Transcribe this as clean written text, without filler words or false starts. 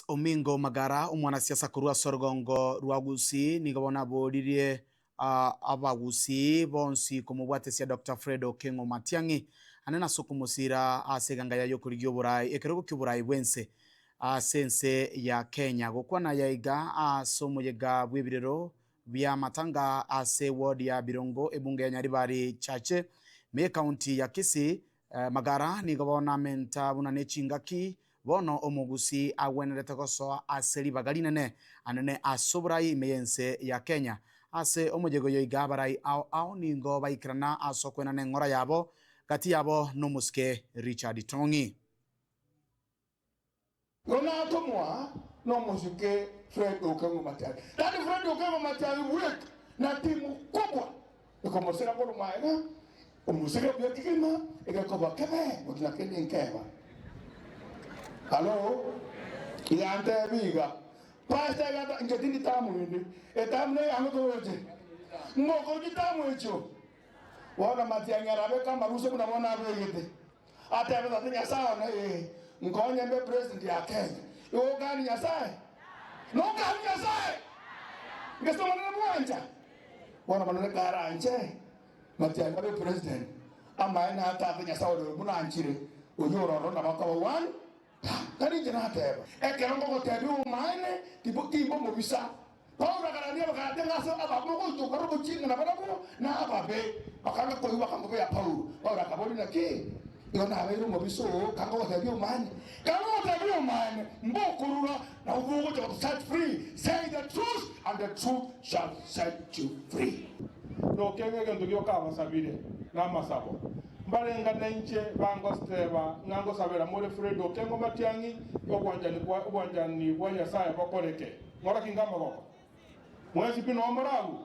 Omingo Magara, omwanasiasa korwa ase orogongo rwa Gusii, nigo bono aboririe Abagusii bonsi komobwatesia Doctor Fred Okengo Matiang'i anene ase okomosira ase eganga yaye y'okorigia oborai ekerogo ki'oborai bw'ense ase ense ya Kenya. Gokwana aya iga ase omoyega bw'ebirero bi'amatanga ase ward ya Birongo ebunge ya Nyaribari Chache me ekaunti ya Kisii, Magara nigo bono amenta buna nechingaki Bono omogusii agwenerete gosoa ase ribaga rinene anene ase oborai ime y'ense ya Kenya. Ase omoyega oyo iga abarai ao ao nigo baikerana ase okoenana eng'ora yabo, gati yabo nomosike Richard Tong'i. Igo natomwa nomosike Fred Okengo Matiang'i. Yaani Fred Okengo Matiang'i bweka na timu kubwa ekomosira korwa magega, omosike buya kegima egekoba kebe gose na kende nkeba. Halo? Yantebia iga, Pastor iga inche tindi tamu ende, etamu neyange toroche. Ngokora chitamu echio, bono Matiang'i arabeke amarusa buna bono abegete. Atebe tata Nyasae one, ee, nkonye mbe president ya Kenya. Igo okani Nyasae? Nokani Nyasae? Gese Omonene bwancha? Bono Omonene karanche Matiang'i abe president, amaene a tata Nyasae ore buna anchire, oyio ore ororo nabo akoba one term. Tari inche nateba. Ekero ngogotebia obomaene, timbo timba omobisa. Paulo akarandia Abagalatia ng'a ase abamogoita okora oboching'a nabarabwo nababe. Bakanga koigwa bakamobea Paulo. Paulo akaboria, Naki igo nabeire omobisa oo, kangogotebia omaene? Kangogotebia omaene, mbokorura, nabwo bogocha goto set free. Say the truth, and the truth shall set you free. Nokegwa egento gioka abasabire namasabo. Mbarengane inche bangosteba ng'a ngosabera more Fred Okengo Matiang'i obwanchani bwa obwanchani bwa Nyasae bokoreke. Ng'ora kinga amagoko? Mwensi pi noo more agwo?